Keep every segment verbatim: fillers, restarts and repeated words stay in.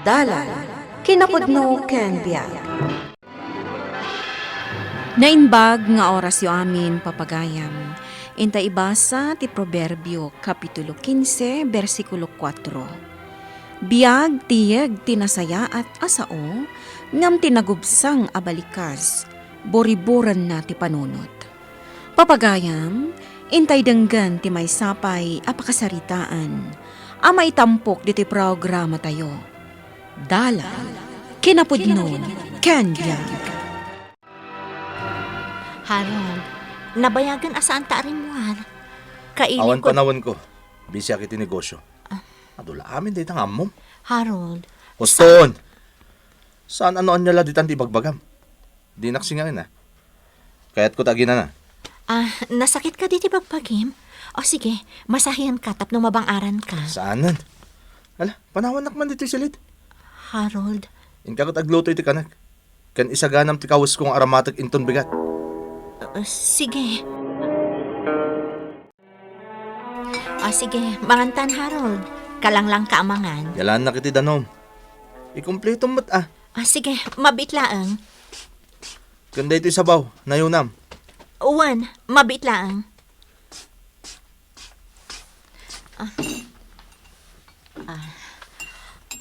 Dalan, kinapudno ken biag. Naimbag nga orasyo amin, papagayam. Inta ibasa ti Proverbio, Kapitulo kinse, bersikulo kuatro. Biag ti yeg ti nasayaat a sao, ngem ti nagubsang a balikas, buriburenna ti panunot. Papagayam, intay denggen ti maysa pay a pakasaritaan a maitampok ditoy programatayo. Dalan, kinapudno, ken biag. Harold, nabayagen a saanta a rimmuar. Kaili Awan ko panawenko. Bisiak iti negosyo. Ah. Adu la amin dayta nga ammom. Harold. Huston! Saan a no ania la ditan ti ibagbagam? Dinak singaen a. Kayatko ta aginana. Ah, nasakit kadi ti bagbagim? O sige, masahian ka tapno mabang-aran ka. Saanen. Ala, panawannak man ditoy silid. Harold. Inka ket agluto iti kanek. Ken isaganam ti kawesko nga aramateg inton bigat. Ah, sige. Ah, sige, mangantan, Harold. Kalanglangka a mangan. Yalannak iti danum. Ikumpletom met, ah. Ah, sige, mabiit laeng. Ken daytoy sabaw, nayunam. Wen, mabiit laeng. Ah. Ah.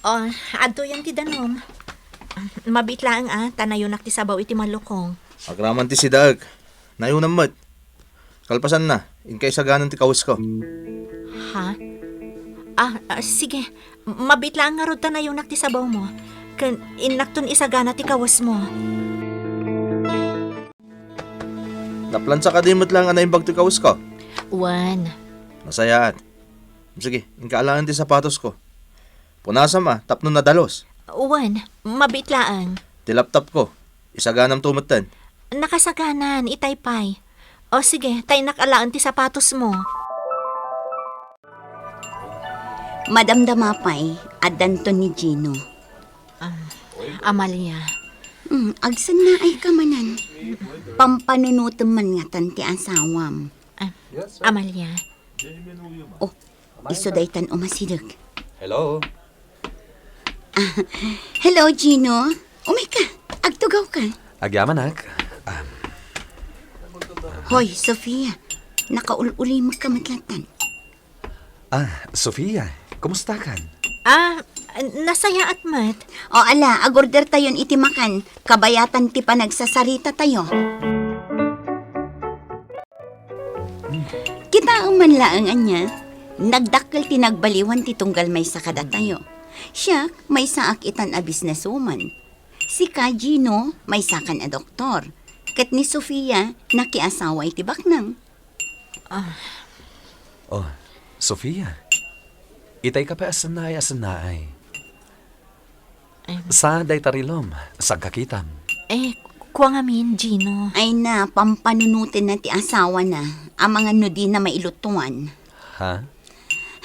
Oh, adtoyen ti danum. Mabiit laeng, ah, ta nayunak ti sabaw iti malukong. Agraman ti sidaek. Nayunam met. Kalpasanna, inka isaganan ti kawesko. Ha? Ah, ah, sige. Mabiit laeng ngarud ta nayunak ti sabawmo. Ken innakton isagana ti kawesmo. Naplansa kadi met laeng a naimbag ti kawesko? Wen. Nasayaat. Sige, inka alaen ti sapatosko. Punasam a, tapno nadalus. Wen, mabiit laeng. Ti laptopko, isaganamto metten. Nakasaganan, itay pay. O sige, ta innak alaen ti sapatosmo. Madamdama pay, addanton ni Gino. Ah, Amalia. Hmm, agsennaay ka manen. Pampanunotem man ngatan ti asawam. Ah, Amalia. Oh, isu daytan umasideg. Hello? Ah, hello, Gino. Umay ka. Agtugaw ka. Agyamanak. Ah. Hoy, Sofia. Nakaul-ulimekka met lattan. Ah, Sofia, kumusta kan? Ah, nasayaat met. O ala, agorder tayon iti makan. Kabayatan ti panagsasarita tayo. Kitaem man laeng ania, nagdakkel ti nagbaliwan ti tunggal maysa kadatayo. Siak, maysaak itan a businesswoman. Sika, Gino, maysakan a doktor. Ket ni Sofia, nakiasawa iti baknang. Ah. Oh, Sofia. Itay ka pay a sennaay a sennaay. Em. Sa dayta rilum, sagkakitam. Eh, kua ngamin, Gino. Ay na, pampanunotenna ti asawana, amangan no dina mailutuan. Ha?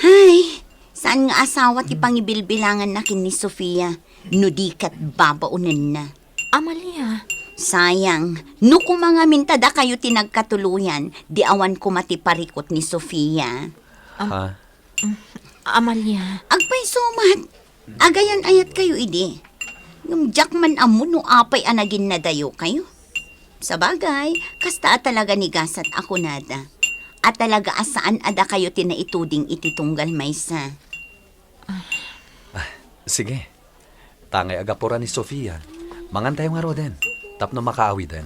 Hay, saan nga asawa ti pangibilbilanganna ken ni Sofia, no di ket babaonenna. Amalia. Sayang, no koma ngamin ta dakayo ti nagkatuloyan, di awan koma ti parikut ni Sofia. Am-, Ha? Mm, Amalia. Agpayso met, agayan-ayatkayo idi. Ngem diak man ammo no apay a naginnadayokayo. Sabagay, kasta a talaga ni gasat a kunada. A talaga a saan a dakayo ti naituding iti tunggal maysa. Ah, sige. Tangay agapura ni Sofia, mangantayo ngaruden, tapno makaawiden.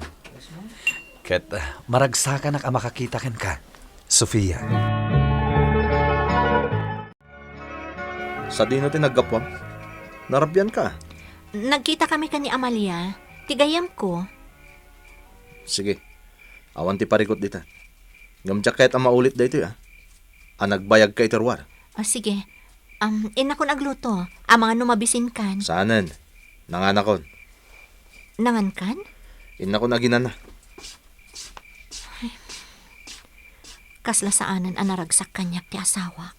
Ket, ah, maragsakanak a makakita kenka, Sofia. Sadino ti naggapuam? Narabianka? Nagkita kami ken ni Amalia, ti gayyemko. Sige. Awan ti parikut dita. Ngem diak kayat a maulit daytoy, ah. A nagbayagka iti ruar. Ah, sige. Am, innakon agluto. Amangan no mabisinkan. Saanen. Nanganakon. Nangankan? Innakon aginana. Ay. Kasla saanen a naragsak kaniak ti asawak.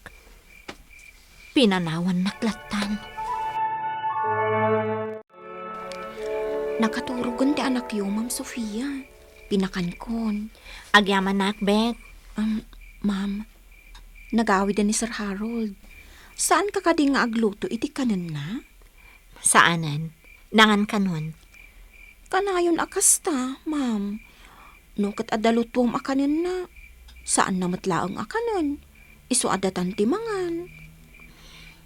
Pinanawannak lattan. Nakaturogen ti anakyo, Ma'am Sofia. Pinakankon. Agyamanak, Beth. Um, ma'am, nagawiden ni Sir Harold. Saanka kadi nga agluto iti kanenna? Saanen. Nangan kanon. Kanayon a kasta, ma'am. No ket adda lutuem a kanenna, saanna met laeng a kanen. Isu adda tan ti mangan.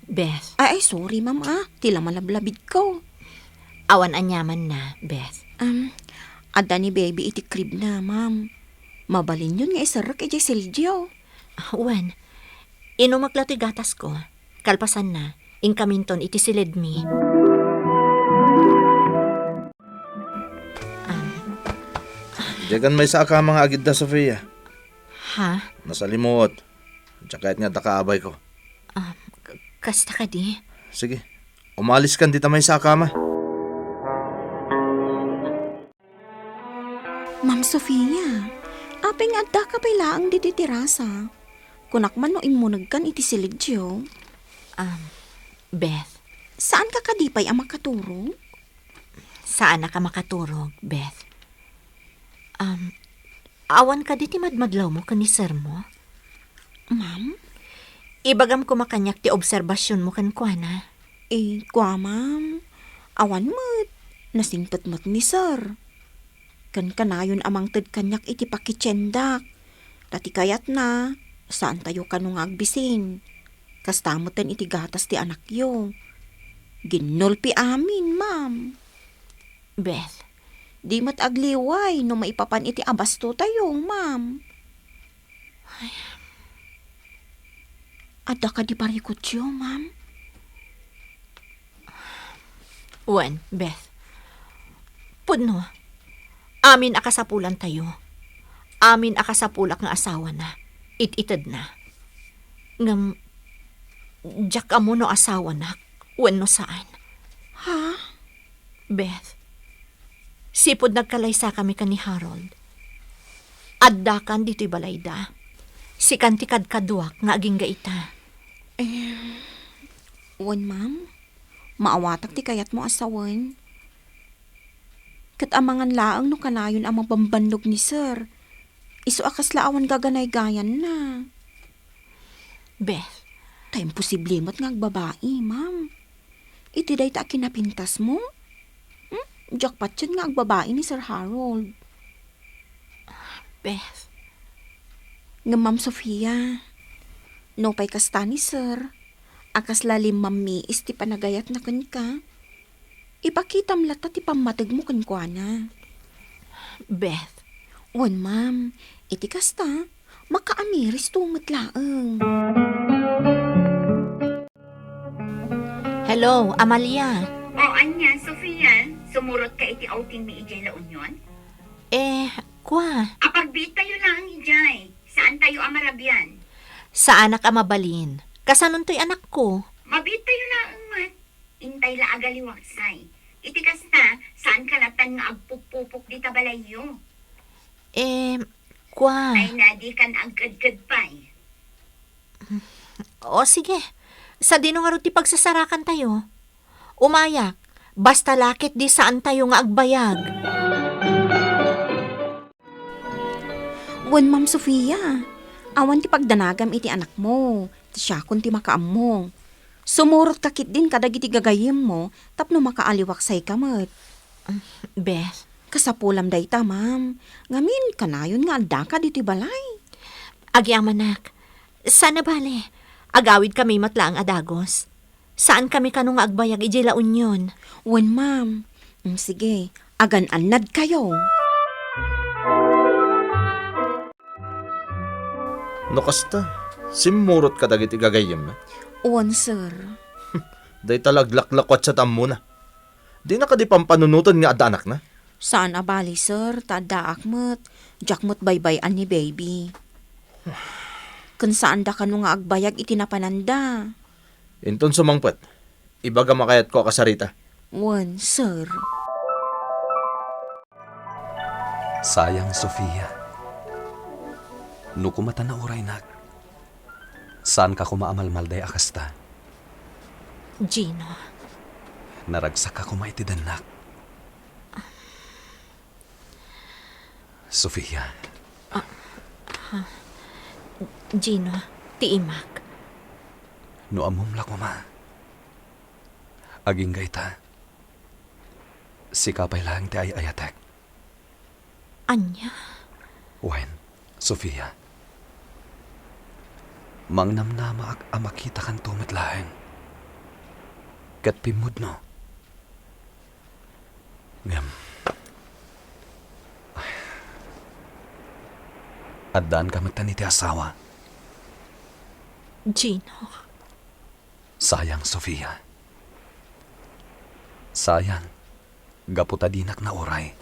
Beth. Ay, ay, sorry, ma'am, ah. Ti la malablabidko. Awan aniamanna, Beth. Um, adda ni baby iti crib na, ma'am. Mabalinyon nga iserrek idiay silidyo. Wen, inumek la toy gatasko. Kalpasanna, inkaminton iti silidmi. Um, Diak maysa a kama nga agidda, Sofia. Ha? Nasalimuot. Diak kayat nga adda kaabayko. Ah, k-, kasta kadi? Sige, umalis kan dita maysa a kama. Ma'am Sofia, apay nga addaka pay laeng ditoy terasa? Kunak man no immunegkan iti silidyo. Um, Beth. Saanka kadi pay a makaturog? Saanak a makaturog, Beth. Um, awan kadi ti madmadlawmo ken ni sir mo? Ma'am? Ibagam koma kaniak ti obserbasionmo kenkuana. Eh, kua, ma'am. Awan met. Nasingpet met ni sir. Ken kanayon a mangted kaniak iti pakitiendak. Ta ti kayatna, saantayo kano nga agbisin. Kasta meten iti gatas ti anakyo. Ginnulpi amin, ma'am. Beth. Di met agliway no maipapan iti abastotayo, ma'am. Ay. Adda kadi parikutyo, ma'am? Wen, Beth. Pudno, amin a kasapulantayo. Amin a kasapulak nga asawana, it-itedna. Ngem, diak ammo no asawanak wenno saan. Ha? Beth, sipud nagkalaysakami ken ni Harold, addakan ditoy balayda. Sikan ti kadkaduak nga agingga ita. Eh, wen, ma'am. Maawatak ti kayatmo a sawen. Ket amangan laeng no kanayon a mabambannog ni sir. Isu a kasla awan gaganaygayanna. Beth. Ta imposible met nga agbabai, ma'am. Iti dayta a kinapintasmo? Hmm? Diak patien nga agbabai ni Sir Harold. Beth. Ngem, Ma'am Sofia, nupay kasta ni Sir, a kasla limmammiis ti panagayatna kenka, ipakitam latta ti pammategmo kenkuana. Beth. Wen, ma'am. Iti kasta, makaamiristo met laeng. Hello, Amalia. O, ania, Sofia? Sumurot ka iti outing mi idiay La Union? Eh, kua. Apagbiittayo laeng idiay. Saantayo a marabian. Saanak a mabalin. Kasanontoy anakko? Mabiittayo laeng met. Intay la agaliwaksay. Iti kasta, saanka latan nga agpupupok dita balayyo. Eh, kua. Ay, na, dikan agkedked pay. O, sige. Sadino ngarud ti pagsasarakantayo? Umayak. Basta la ket di saantayo nga agbayag. Wen, Ma'am Sofia, awan ti pagdanagam iti anakmo. Ta siakon ti makaammo. Sumurotka ketdin kadagiti gagayyemmo tapno makaaliwaksayka met. Beth. Kasapulam dayta, ma'am. Ngamin, kanayon nga addaka ditoy balay. Agyamanak. Saan a bale. Agawidkami met laeng a dagus. Saankami kano nga agbayag idiay La Union. Wen, ma'am. Mm, sige, agan-annadkayo. No kasta, simmurot kadagiti gagayyemna? Wen, sir. Dayta la aglaklako a siak ti ammona. Dina kadi pampanunoten nga adda anakna? Saan a bale, sir, ta addaak met. Diak met baybay-an ni baby. Ken saanda kano nga agbayag iti napananda. Inton sumangpet, ibagam a kayatko a kasarita. Wen, sir. Sayang, Sofia. No koma ta nauraynak, saanka koma a malmalday a kasta. Gino. Naragsakka koma iti dennak. Sofia. Ah, ha? Gino, ti imak. No ammom la koma, agingga ita. Sika pay laeng ti ay-ayatek. Ania? Wen, Sofia. Mangnamnamaak a makitakanto met laeng. Ket pimmudno. Ngem, ay, addaanka metten iti asawa. Gino. Sayang, Sofia. Sayang, gapu ta dinak nauray.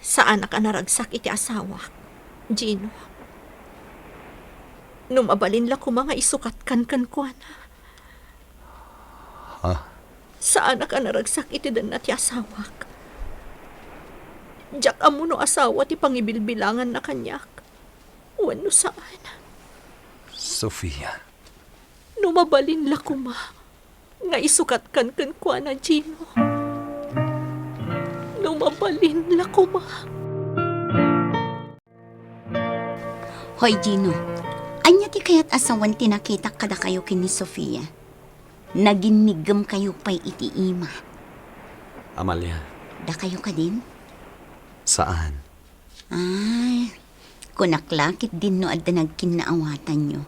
Saanak a naragsak iti asawak, Gino. No mabalin la koma nga isukatkan kenkuana. Ha? Saanak a naragsak iti denna ti asawak. Diak ammo no asawa ti pangibilbilanganna kaniak wenno saan. Sofia. No mabalin la koma nga isukatkan kenkuana, Gino. No mabalin la koma. Hoy, Gino, ania ti kayat a sawen ti nakitak kadakayo ken ni Sofia? Naginniggemkayo pay iti ima. Amalia. Dakayo kadin? Saan. Ay, kunak la ket din no adda nagkinnaawatanyo.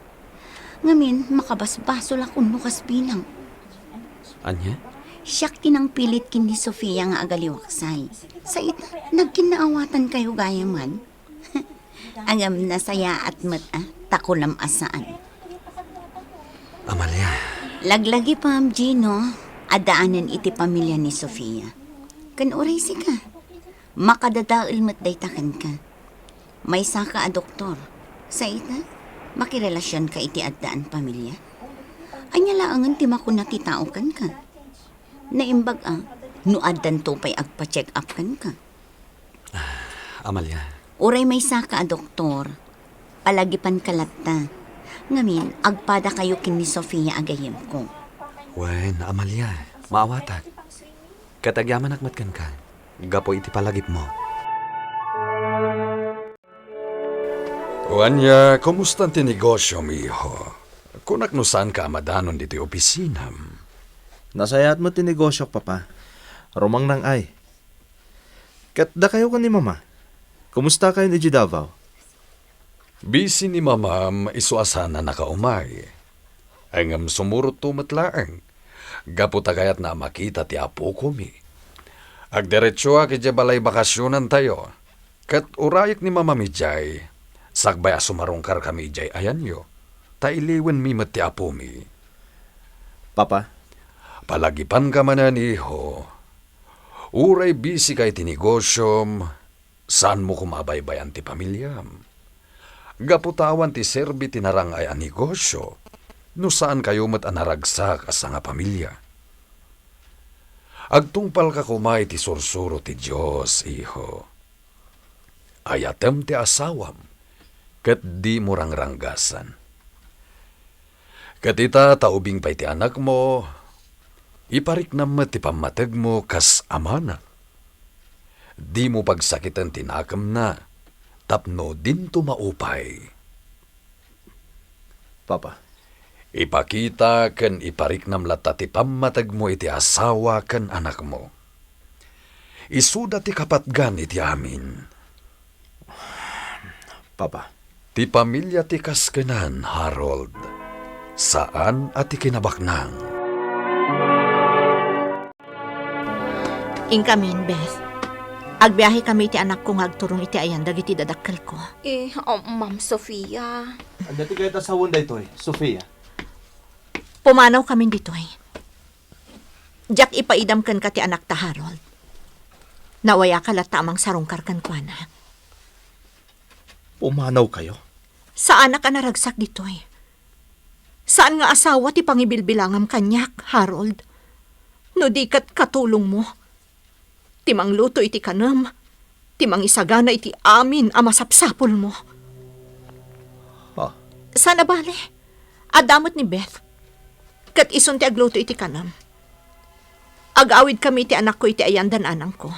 Ngamin, makabasbasolak unno kas bilang. Ania? Siak ti nangpilit ken ni Sofia nga agaliwaksay. Sa ita, nagkinnaawatankayo gayaman. Ngem nasayaat met a, ta kunam a saan. Amalia. Laglagipem, Gino, addaanen iti pamilia ni Sofia. Ken uray sika. Makadadael met dayta kenka. Maysaka a doktor. Sa ita, makirelasionka iti addaan pamilia. Ania laengen ti makuna ti tao kenka? Naimbag a, no addanto pay agpa-check up kenka. Amalia. Uray maysaka a doktor, palagipanka latta. Ngamin, agpadakayo ken ni Sofia a gayyemko. Wen, Amalia, maawatak. Ket agyamanak met kenka, gapu iti palagipmo. Wen, ania, kumusta ti negosiom, iho? Kunak no saanka a madanon ditoy opisinam. Nasayaat met ti negosiok, Papa. Rumangnang ay. Ket dakayo ken ni Mama, kumustakayon idiay Davao? Busy ni Mamam isu a saan a nakaumay. Ngem sumurotto met laeng, gapu ta kayatna a makita ti apokomi. Agdiretsoak idiay balay bakasionantayo, ket urayek ni Mamam idiay, sakbay a sumarungkarkami idiay ayanyo, ta iliwenmi met ti apomi. Papa? Palagipanka manen, iho. Uray busy ka iti negosiom, saanmo koma a baybay-an ti pamiliam. Gapu ta awan ti serbi ti narang-ay a negosio, no saankayo met a naragsak a sangapamilia. Agtungpalka koma iti sursuro ti Dios, iho. Ayatem ti asawam, ket dimo rangranggasan. Ket ita, ta ubing pay ti anakmo, ipariknam met ti pammategmo kas amana. Dimo pagsakiten ti nakemna tapno dinto maupay. Papa. Ipakita ken ipariknam latta ti pammategmo iti asawa ken anakmo. Isuda ti kapatgan iti amin. Papa. Ti pamilia ti kaskenan, Harold. Saan a ti kinabaknang. Inkamin, Beth. Agbiahekami iti anakko nga agturong iti ayan dagiti dadakkelko. Eh, oh, Ma'am Sofia. Ania ti kayat a sawen daytoy, Sofia? Pumanawkamin ditoy. Diak ipaidam kenka ti anakta, Harold. Nawayaka latta a mangsarungkar kenkuana. Pumanawkayo? Saanak a naragsak ditoy. Saan nga asawa ti pangibilbilangam kaniak, Harold. No di ket katulongmo, ti mangluto iti kanem, ti mangisagana iti amin a masapsapulmo. Ha? Saan a bale, adda met ni Beth. Ket isun ti agluto iti kanem. Agawidkami iti anakko iti ayan da nanangko.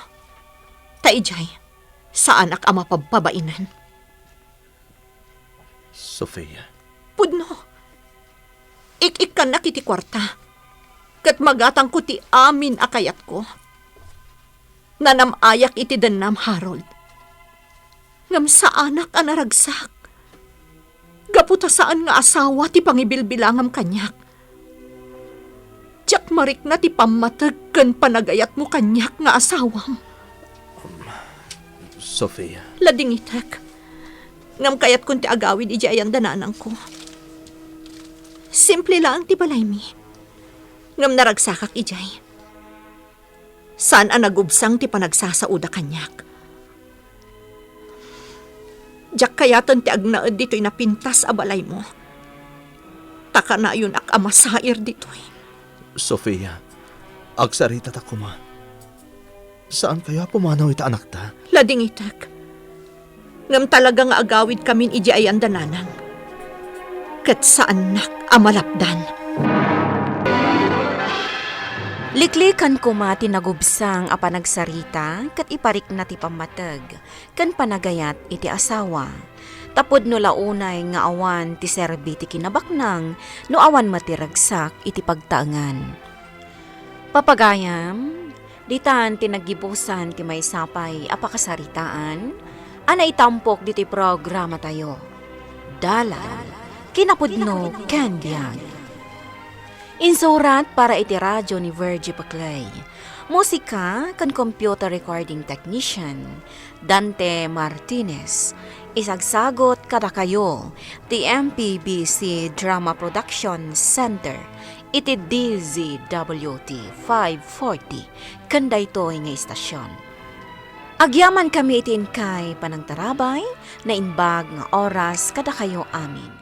Ta idiay, saanak a mapabpabainen. Sofia. Pudno. Ik-ikkannak iti kuarta. Ket magatangko ti amin a kayatko. Nanam-ayak iti dennam, Harold. Ngem saanak a naragsak. Gapu ta saan nga asawa ti pangibilbilangam kaniak. Diak marikna ti pammateg ken panagayatmo kaniak nga asawam. Sofia. Ladingitek. Ngem kayatkon ti agawid idiay ayan da nanangko. Simple laeng ti balaymi. Ngem naragsakak idiay. Saan a nagubsang ti panagsasaoda kaniak. Diak kayaten ti agnaed ditoy napintas a balaymo. Ta kanayonak a masair ditoy. Sofia, agsaritatak koma. Saan kayo a pumanaw ita anakta? Ladingitek. Ngem talaga nga agawidkamin idiay ayan da nanang. Ket saannak a malapdan. Liklikan koma ti nagubsang a panagsarita ket iparikna ti pammateg ken panagayat iti asawa. Ta pudno la unay nga awan ti serbi ti kinabaknang no awan met ti ragsak iti pagtaengan. Papagayam, ditan ti naggibusan ti maysa pay a pakasaritaan a naitampok ditoy programatayo. Dalan, kinapudno ken biag. Insurat para iti radyo ni Virgie Paclay. Musika ken computer recording technician, Dante Martinez. Isagsagot kadakayo ti M P B C Drama Production Center iti D Z W T five forty ken daytoy nga istasion. Agyamankami iti inkay panangtarabay, naimbag nga oras kadakayo amin.